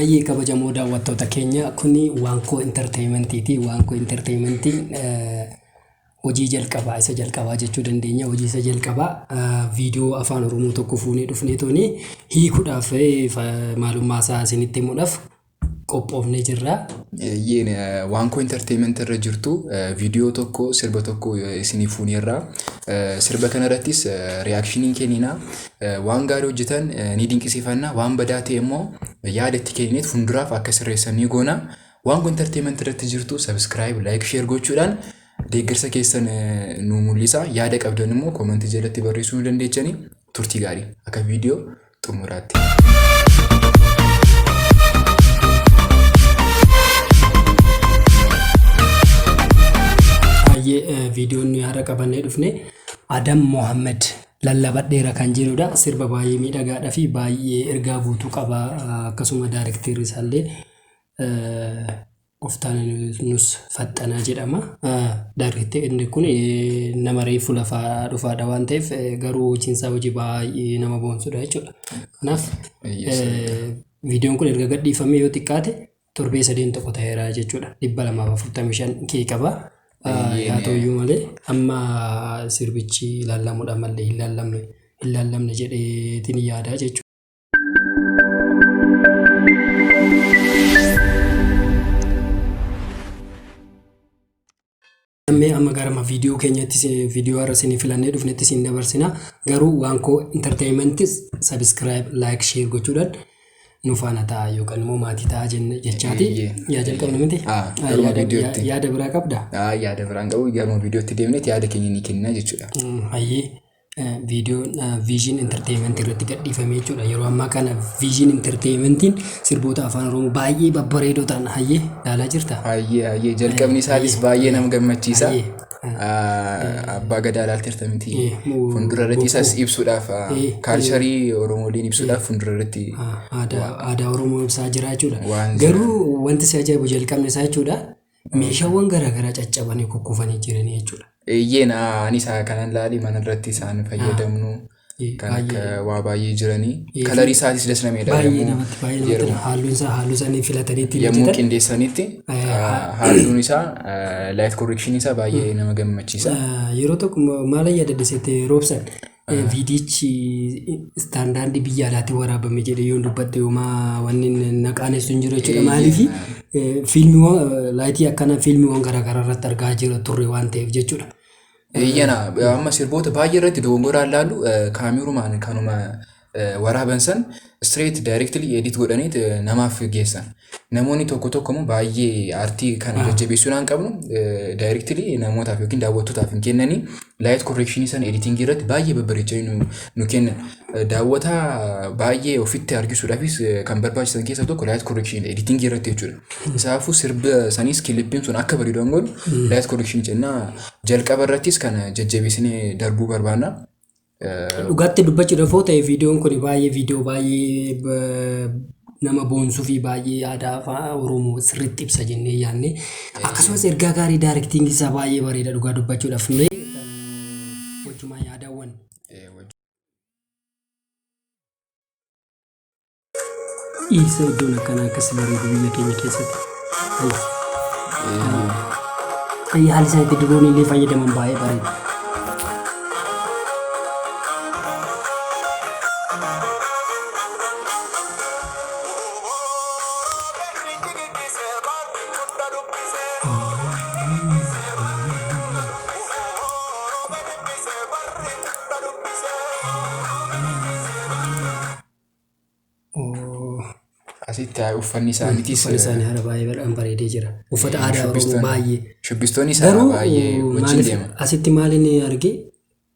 Hayyee, kabajamoo daawwattoota keenya, kuni Waankoo Entertainmentiiti. Waankoo Entertainmentiin hojii jalqabaa isa jalqabaa jechuu dandeenya. Hojii isa jalqabaa viidiyoo afaan Oromoo tokko fuunee dhufnee tooni hiikuudhaaf, maalummaa isaa isinitti himuudhaaf qophoofnee jirra. Eeyyeen, Waankoo Entertainment irra jirtu viidiyoo tokko, sirba tokko isinii fuuneerra. Sirba kanarrattis reactioniin kennina. Waan gaarii hojjetan ni dinqisiifanna. Waan badaa ta'e immoo yaada itti kennineet fuulduraaf akka sirreessan ni goona. Waankoo Entertainment irratti jirtu subscribe, like, share gochuudhaan deeggarsa keessan nu mul'isa. Yaada qabdan immoo commentii jalatti barreessuu ni dandeechanii. Turtii gaarii akka viidiyoo xumuraatti. Hayyee, viidiyoon nuyi har'a qabannee dhufne Adam Mohammed "Lallabadheera" kan jedhudha. Sirba baay'ee miidhagaadhaa fi baay'ee ergaa guutuu qaba. Akkasuma directorri isaallee Oftaanus Faxxanaa jedhama. Directorri kun nama reefu lafaa dhufaadha waan ta'eef, garuu hojiin isaa hojii baay'ee nama boonsudha jechuudha. Kanaaf viidiyoon kun erga gadhiifamee yoo xiqqaate torbee sadeen tokko ta'eera jechuudha. 245 kee qaba. Haa ta'uyyuu malee amma sirbichi ilaallamuudha malee hin laallamne jedheetiin yaadaa jechuudha. Mee amma gara viidiyoo keenyatti, viidiyoo har'a isinii filannee dhufnetti isin dabarsina. Garuu Waankoo Entertainmentis subscribe, like, share gochuudhaan nu faana ta'a yookaan immoo maatii ta'a jechaati. Yaa jalqabna miti? Yaada biraa qabdaa? Yaada biraan qabu. Garuma viidiyootti deemneet yaada keenya ni kenna jechuudha. Hayyee, viidiyoon Vision Entertainment irratti gadhiifame jechuudha. Yeroo ammaa kana Vision Entertainmentiin sirboota afaan Oromoo baay'ee babbareedoo ta'an, hayyee, ilaalaa jirta. Hayyee, jalqabni isaatis baay'ee nama gammachiisa. Abbaa Gadaa ilaalteerta miti? Fuuldura irratti isas ibsuudhaaf, culturii Oromooliin ibsuudhaaf fuuldura irratti. Aadaa Oromoo ibsaa jira jechuudha. Garuu wanti si ajaa'ibu jalqabni isaa jechuudha. Meeshaawwan garaagaraa caccabanii kukkufanii jiranii jechuudha. Eeyyeen, anis kanan ilaali mana irratti isaan fayyadamnu kan akka waa baay'ee jiranii. Colorii isaatis das nameedha. Baay'ee namatti, baay'ee namatti, halluun isaa, halluu isaanii filatanii ittiin Yommuu qindeessanitti halluun isaa, light correction isaa baay'ee nama gammachiisa. Yeroo tokko maal yaadadde roobsan, viidiyichi standardii biyya alaatiin waraabame jedhee yoon dubbadhe yoomaa wanni naqaanessu hin jiru jechuudha. Maaliif, fiilmiiwwan lightii akkana fiilmiiwwan garaagaraa irratti argaa jira turre waan ta'eef jechuudha. Eeyyana, amma sirboota baay'ee irratti dogongoraan laallu kaamerumaan kanuma waraaban san straight directly edit godhaniit namaaf geessan. Namoonni tokko tokko immoo baay'ee aartii kana jajjabeessuudhaan qabnu directly namootaaf yookiin daawwattootaaf hin kennanii, light correction sana editingii irratti baay'ee babbareechanii nu kennan. Daawwataa baay'ee ofitti harkisuudhaafis kan barbaachisan keessaa tokko light correction editingii irratti jechuudha. Isaafuu sirba sanis clippiin sun akka bareedu godhu light correction jennaa, jalqaba irrattis kana jajjabeessinee darbuu barbaanna. Dhugaatti dubbachuudhaaf yoo ta'e, viidiyoon kun baay'ee, viidiyoo baay'ee nama boonsuu fi baay'ee aadaa afaan Oromoo sirriitti ibsa jennee yaadne. Akkasumas ergaa gaarii, directingii isaa baay'ee bareeda dhugaa dubbachuudhaaf. Mee wajjumaan yaadawwan. Dhiisa, iddoon akkanaa akkas bareedu biyya keenya keessatti. Haalli isaan itti droneii illee fayyadaman baay'ee bareeda. Asitti uffanni isaaniitis Uffanni isaanii haala baay'ee bareedee jira. Uffata aadaa Oromoo baay'ee. Shubbistoonni isaa baay'ee wajjin Maaliif deema. asitti maaliin arge,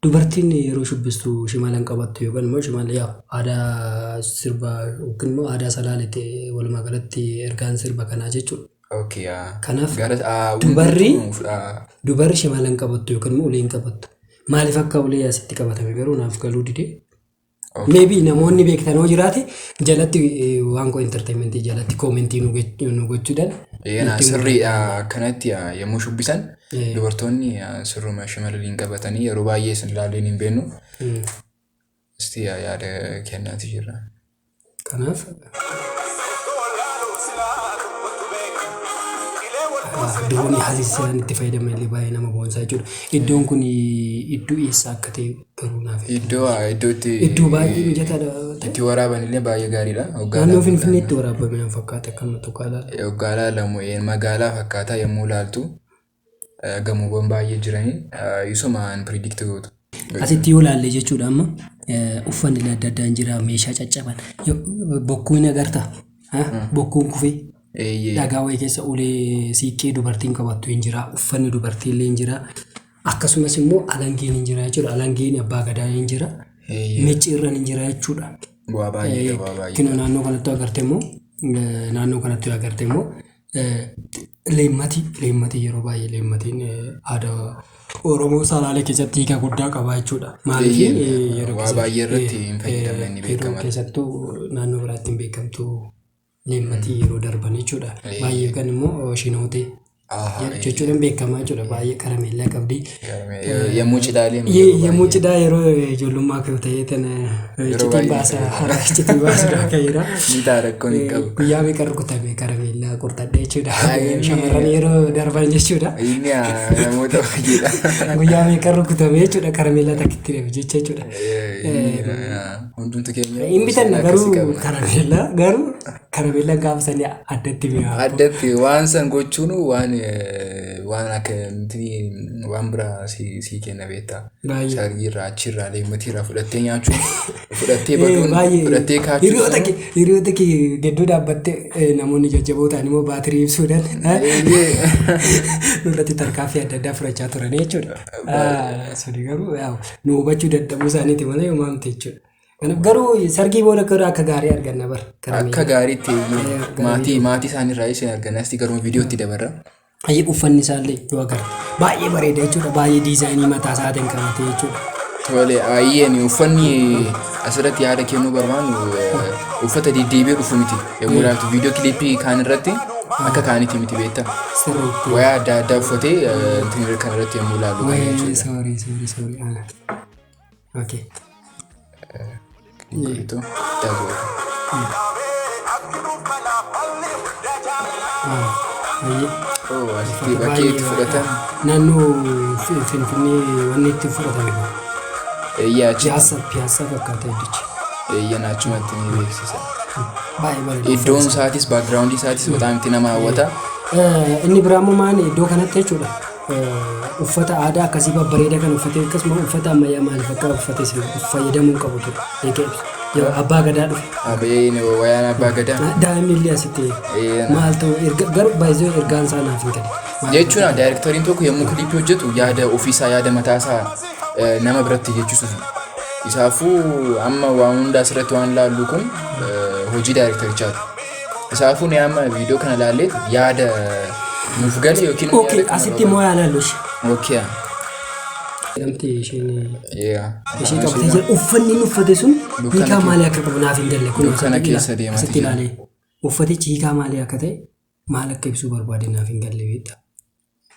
dubartiin yeroo shubbistu shimala hin qabattu yookaan immoo shimala, yaa, aadaa sirbaa yookiin immoo aadaa salaaletti walumaa galatti ergaan sirba kanaa jechuudha. Okay. Kanaaf Gara dubarri shimala hin qabattu yookaan immoo ulee hin qabattu. Maaliif akka ulee asitti qabatame garuu naaf galuu dide. Maybe namoonni beektan yoo jiraate jalatti, Waankoo Entertainmentii jalatti commentii nu gochuudhaan. Eena, sirriidha, akkanatti yommuu shubbisan dubartoonni sirruma shimala hin qabatanii yeroo baay'ee isin ilaaleen hin beeknu. Isti yaada kennaati jirra. Kanaaf Ajaa'iba! Diroonii haalli isaan itti fayyadaman illee baay'ee nama boonsaa jechuudha. Iddoon kun iddoo eessa akka ta'e garuu naaf hin Iddoo itti Iddoo baay'ee mijataadha. itti waraaban illee baay'ee gaariidha. Hoggaa Naannoo ilaalu- Finfinneetti waraabame na fakkaata akkuma tokko ilaala. Hoggaa ilaalamu magaalaa fakkaataa yommuu ilaaltu gamoowwan baay'ee jiranii isumaan predict gootu. Asitti yoo ilaalle jechuudha amma uffanni adda addaan jira, meeshaa caccaban. Bokkuu hin agartaa? Bokkuun kufee dhagaa wayii keessa ulee siiqqee dubartiin qabattu hin jira, uffanni dubartii illee hin jira. Akkasumas immoo alangeen hin jira jechuudha. Alangeen abbaa gadaa hin jira. Micciirran hin jira jechuudha. Bu'aa baay'ee bu'aa baay'ee. Kinoo naannoo kanatti agarte immoo naannoo kanatti agarte immoo leemmatii yeroo baay'ee leemmatiin aadaa Oromoo Salaalee keessatti hiika guddaa qaba jechuudha. Maaliif yeroo Waa baay'ee irratti hin fayyadamne ni yeroo beekama. keessattuu naannoo biraatti hin beekamtu leemmatii yeroo darban jechuudha. Baay'ee kan immoo shinootee jechuudhaan beekamaa jechuudha. Baay'ee karameellaa qabdi. Yommuu cidhaalee Yommuu cidhaa yeroo ijoollummaa koo ta'ee tana citiin baasa citii baasuudhaa ka'eera. Ni ta'a rakkoon hin qabu. Guyyaa meeqa rukutame karameellaa qurxadhe jechuudha. Shamarran yeroo darban jechuudha. Inni namoota baay'eedha. Guyyaa meeqa rukutame jechuudha karameellaa takkitti dhabe jecha jechuudha. Hundumtu keenya. Hin bitanna garuu karameellaa garuu karameellaan gaafa sanii addatti mi'aawa. Addatti waan san gochuun waan waan akka waan biraa si kenna beektaa. Baay'ee. Sargii irraa achirraa leemmatii irraa fudhattee nyaachuun fudhattee baduun fudhattee kaachuun. Hiriyoota kee gidduu dhaabbattee namoonni jajjaboo ta'an immoo baatirii ibsuudhaan nurratti tarkaanfii adda addaa fudhachaa turan jechuudha. Suni garuu nu hubachuu dadhabuu isaaniiti malee homaa miti jechuudha. Kanaaf garuu sargii booda garuu akka gaarii arganna bara. Akka gaariitti maatii maatii isaaniirraa isin arganna asitti garuu viidiyootti dabarra. Baay'ee uffanni isaallee yoo agarre baay'ee bareeda jechuudha. Baay'ee diizaayinii mataa isaatiin qabatee jechuudha. Tole baay'een uffanni asirratti yaada kennuu barbaannu uffata deddeebi'ee dhufu miti. Yommuu ilaaltu viidiyoo kilippii kaan irratti akka kaanitti miti beektaa. Sirriitti. Wayaa adda addaa uffatee kan irratti yommuu ilaallu kan jechuudha. Sorry sorry sorry. Okay. Ittoo Asitti bakkee itti fudhatan. Naannoo Finfinnee wanni itti fudhatame. Eeyyaa achi. Piyaasa piyaasa fakkaata iddichi. Eeyyaan achumatti ni beeksisa. Baay'ee bareeda. Iddoon isaatis background isaatis bataam itti nama hawwata. Inni biraa immoo maali iddoo kanatti jechuudha. Uffata aadaa akkasii babbareedaa kan uffatee akkasuma uffata ammayyaa maaliif akka uffate fayyadamuu qabu ture. Eegee ibsa. Abbaa gadaa dhufe. Abbeen wayaan abbaa gadaa. Daa'imni illee asitti maal ta'u garuu baay'ee ergaan isaa naaf hin galle. Jechuun daayireektoriin tokko yommuu kilippii hojjetu yaada ofiisaa yaada mataasaa nama biratti jechisuuf. Isaafuu amma waan hundaa asirratti waan ilaallu kun hojii daayireektorichaati. Isaafuu ni amma viidiyoo kana ilaallee yaada nuuf gale yookiin Okay, asitti immoo yaalaallu ishee. Okay. Jedhamti isheen ishee qabatee jira. Uffanni inni uffate sun hiikaa maalii akka qabu naaf hin galle. Kun Dukkana keessa deemaa asitti ilaalee uffatichi hiikaa maalii akka ta'e maal akka ibsuu barbaade naaf hin galle beektaa.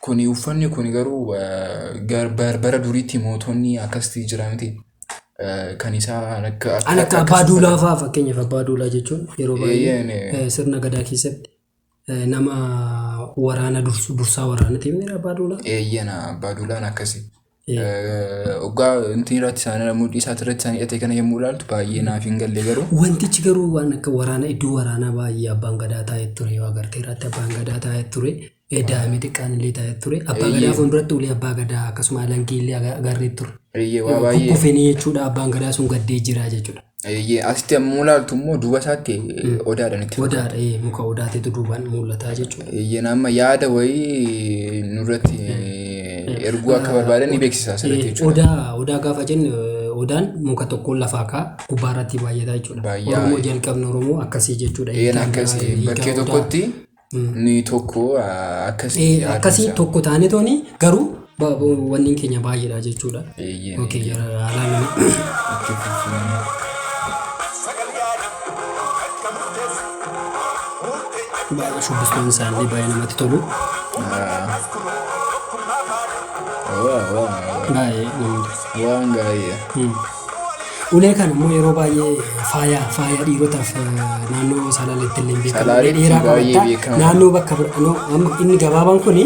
Kuni uffanni kun garuu bara duriitti mootonni akkasitti jira miti. Kan isaa akka An akka abbaa duulaa fa'aa fakkeenyaaf abbaa duulaa jechuun yeroo baay'ee sirna gadaa keessatti nama waraana dursu dursaa waraana ta'e abbaa duulaa. Eeyyana abbaa duulaan akkasi. Oggaa wanti irratti isaan mudhii isaati irratti isaan hidhate kana yommuu ilaaltu baay'ee naaf hin galle garuu. Wantichi garuu waan akka waraana iddoo waraanaa baay'ee abbaan gadaa taa'ee ture yoo agartee irratti abbaan gadaa taa'ee ture daa'imni xiqqaan illee taa'ee ture abbaa gadaa fuulduratti ulee abbaa gadaa akkasuma alangee illee agarree ture. Eeyyee waa baay'ee. Kukkufeenii jechuudha abbaan gadaa sun gaddee jira jechuudha. Eeyyee asitti yommuu ilaaltu immoo duuba isaatti odaadhaan itti Odaadha muka odaateetu duubaan mul'ata jechuudha. Eeyyee amma yaada wayii nurratti erguu akka barbaadan ni beeksisa asirratti jechuudha. Odaa odaa gaafa jennu odaan muka tokkoon lafaa kaa gubbaarratti baay'ata jechuudha. Oromoo jalqabni Oromoo akkasii jechuudha. Een akkasii bakkee tokkotti ni tokko akkasii. Akkasii tokko taane tooni garuu wanni keenya baay'eedha jechuudha. Okay haalaan baay'ee shubbistoonni isaanii baay'ee namatti tolu. Baay'ee namatti Waan gaariidha. Ulee kana immoo yeroo baay'ee faaya dhiirotaaf naannoo Salaaleetti illee beekama. Ulee Salaaleetti dheeraa baay'ee qabatta. beekama. Naannoo bakka bira no, amma inni gabaabaan kuni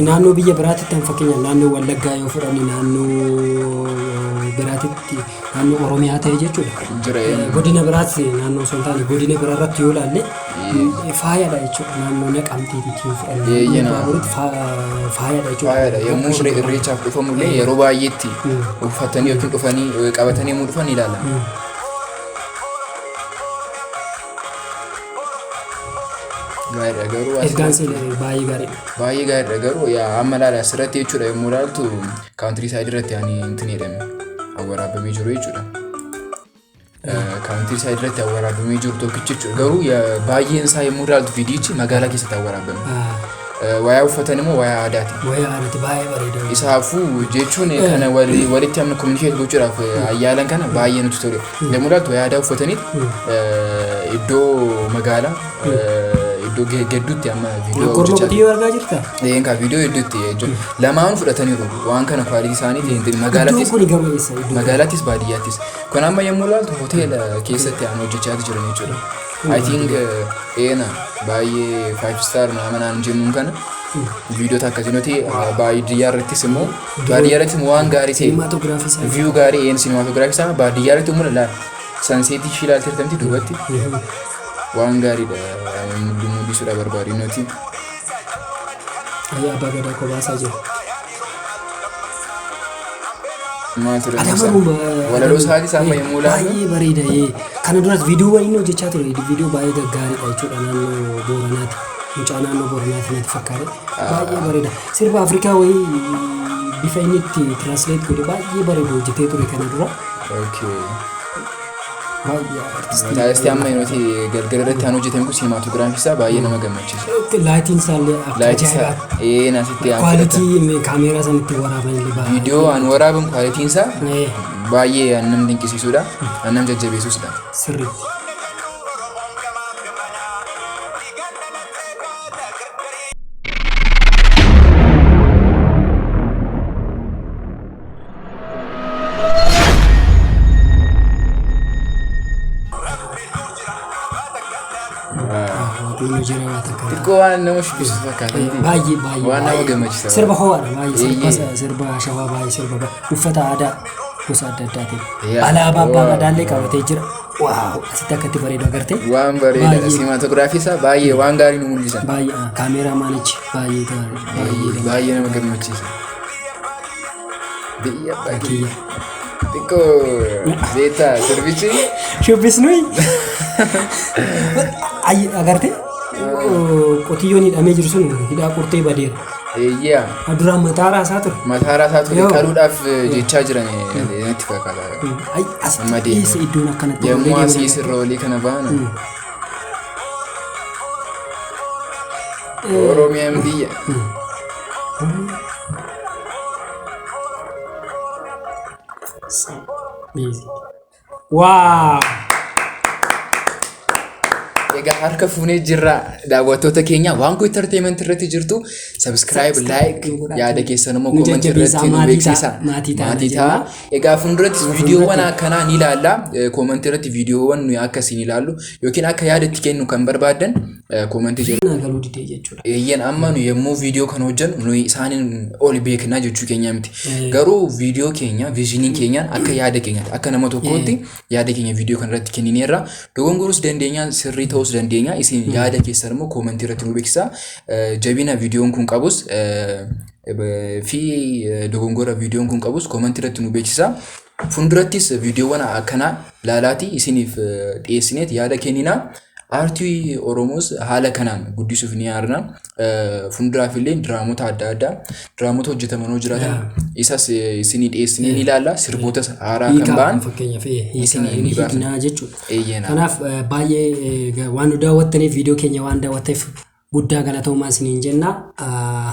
naannoo biyya biraatitti amma fakkeenyaaf naannoo Wallaggaa yoo fudhanne naannoo biraatitti naannoo Oromiyaa ta'e jechuudha. Jira. Godina biraatti naannoo osoo hin taane godina biraa irratti yoo ilaalle faayadha jechuudha. Naannoo Naqamteetitti yoo fudhanne Eeyyena. Baaburitti faayadha jechuudha. Faayadha. Yommuu irreechaaf dhufamullee yeroo baay'eetti uffatanii yookiin dhufanii qabatanii yommuu dhufan ilaalama. Gaariidha garuu Ergaan isaa baay'ee gaariidha. Baay'ee gaariidha garuu yaa amma ilaala asirratti jechuudha yommuu ilaaltu countryside irratti ani intin jedhame awwaraabamee jiru jechuudha. Countryside irratti awwaraabamee jiru tokkichi jechuudha. Garuu baay'een isaa yommuu ilaaltu viidiyichi magaalaa keessatti awwaraabame. Wayaa uffatan immoo wayaa aadaati. Wayaa aadaati baay'ee bareeda. Isaafuu jechuun kana walitti amma communicate gochuudhaaf ayyaalan kana baay'ee nutti tole. Yommuu ilaaltu wayaa aadaa uffatanii iddoo magaalaa iddoo gidduutti amma viidiyoo Korma hojjechaa qotiyyoo argaa jirtaa? Eenkaa viidiyoo hedduutti jechuudha. Lamaan fudhataniiru waan kana quality isaanii Iddoon magaalattis kun garuu eessa? Iddoo magaalattis baadiyyaattis. Kun amma yommuu ilaaltu hoteela keessatti aan hojjechaa jiran jechuudha. I think eena baay'ee five star naan jennuun kana viidiyoota akkasii nuti baadiyyaa irrattis immoo baadiyyaa irrattis immoo waan gaarii ta'e Cinematography isaa. View gaarii een cinematography isaa baadiyyaa irratti immoo laala sunset ishii ilaalteertamti duubatti waan gaariidha mul'isuudha barbaadu nuti. Ayyaa abbaa gadaa kophaa jira. Maal ture? Adama Walaloo isaatii isaa amma yommuu ilaallu baay'ee bareeda. Kana duras viidiyoowwan inni hojjechaa ture viidiyoo baay'ee gaggaariidha jechuudha naannoo Booranaati. Mucaa naannoo Booranaati natti fakkaate. Baay'ee bareeda. Sirba Afrikaa wayii bifa inni itti translate godhe baay'ee bareedu hojjetee ture kana dura. Okay. Baay'ee artistii. Mataa istii amma nuti galgala irratti aan hojjetame kun cinematography isaa baay'ee nama gammachiisa. Lightiin isaallee akka Lightii isaa ajaa'ibaatti. een asitti aan fudhatan. Quality kaameeraa san itti waraaban illee baay'ee. Viidiyoo aan waraaban qualityn isaa baay'ee aan nama dinqisiisudha. Aan nama jajjabeessusdha. Sirriitti. Waaqayyo jira waa takka. Xiqqoo waan nama shubbisu fakkaata. Baay'ee baay'ee. Waan nama gammachiisa. Sirba ho'aadha baay'ee sirba sirba shawaa baay'ee sirba uffata aadaa gosa adda addaatiin. Alaabaa abbaa gadaallee qabatee jira. Wow, asitti akkatti bareedu agartee. Waan bareedaadha. Cinematography isaa baay'ee waan gaarii nu mul'isa. Baay'ee kaameeraa maanichi baay'ee gaarii. Baay'ee Baay'ee nama gammachiisa. Biyya abbaa kiyya. Xiqqoo beektaa sirbichi. Shubbisnui. Agartee qotiyyoon hidhamee jiru sun hidhaa qurtee badeera. Eeyyaa. Duraan mataa raasaa ture. Mataa raasaa ture qaluudhaaf jechaa jiran natti fakkaata. Ay, Amma asitti deemu. eessa iddoon akkanatti Yommuu olee asii deeman sirra olii kana baanu. Oromiyaan biyya. Amazing. Wow! Egaa harka fuunee jirra daawwattoota keenya waan kun entertainment irratti jirtu subscribe, like, yaada keessan immoo Nu comment jajjabeessaa, irratti nu maatii beeksisa. ta'a, maatii ta'a Maatii jenna. ta'a. Egaa fuuldurattis viidiyoowwan akkanaa ni ilaalla. Comment irratti viidiyoowwan nuyi akka isin ilaallu yookiin akka yaada itti kennu kan barbaaddan comment jala. Naa galuu didee jechuudha. Eeyyeen amma nu yommuu viidiyoo kana hojjennu nuyi isaaniin ol beeknaa jechuu keenya miti. Garuu viidiyoo keenya visioniin keenyaan akka yaada keenyaatti akka nama tokkootti yaada keenya viidiyoo kana irratti kennineerra. Dogongorus dandeenya, sirrii ta'us dandeenya. Isin yaada keessan immoo comment irratti nu beeksisaa. Jabina viidiyoon kun qabus fi dogongora viidiyoon kun qabus comment irratti nu beeksisaa. Fuuldurattis viidiyoowwan akkanaa laalaati isiniif dhiyeessineet yaada kenninaa. Aartii Oromoos haala kanaan guddisuuf ni yaadna. Fuulduraaf illee diraamota adda addaa diraamota hojjetaman yoo jiraatan isas isinii dhiyeessinee ni ilaalla. Sirboota haaraa kan Hiikaa ba'an fakkeenyaaf isinii hiikaa ni baafna. hiiknaa jechuudha. Eeyyena. Kanaaf baay'ee waan nu daawwattaniif viidiyoo keenya waan daawwatteef guddaa galatoomaa isiniin jenna.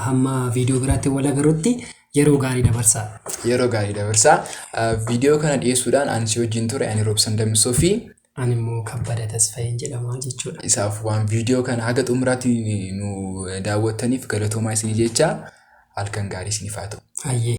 Hamma viidiyoo biraatti wal agarrutti yeroo gaarii dabarsaa. Yeroo gaarii dabarsaa. Viidiyoo kana dhiyeessuudhaan ani si wajjin ture ani Roobsan Dammisoo fi Ani immoo Kabbada Tasfaayeen jedhama jechuudha. Isaaf waan viidiyoo kana haga xumuraatti nu daawwattaniif galatoomaa isinii jecha halkan gaarii isiniif haa ta'u. Hayyee.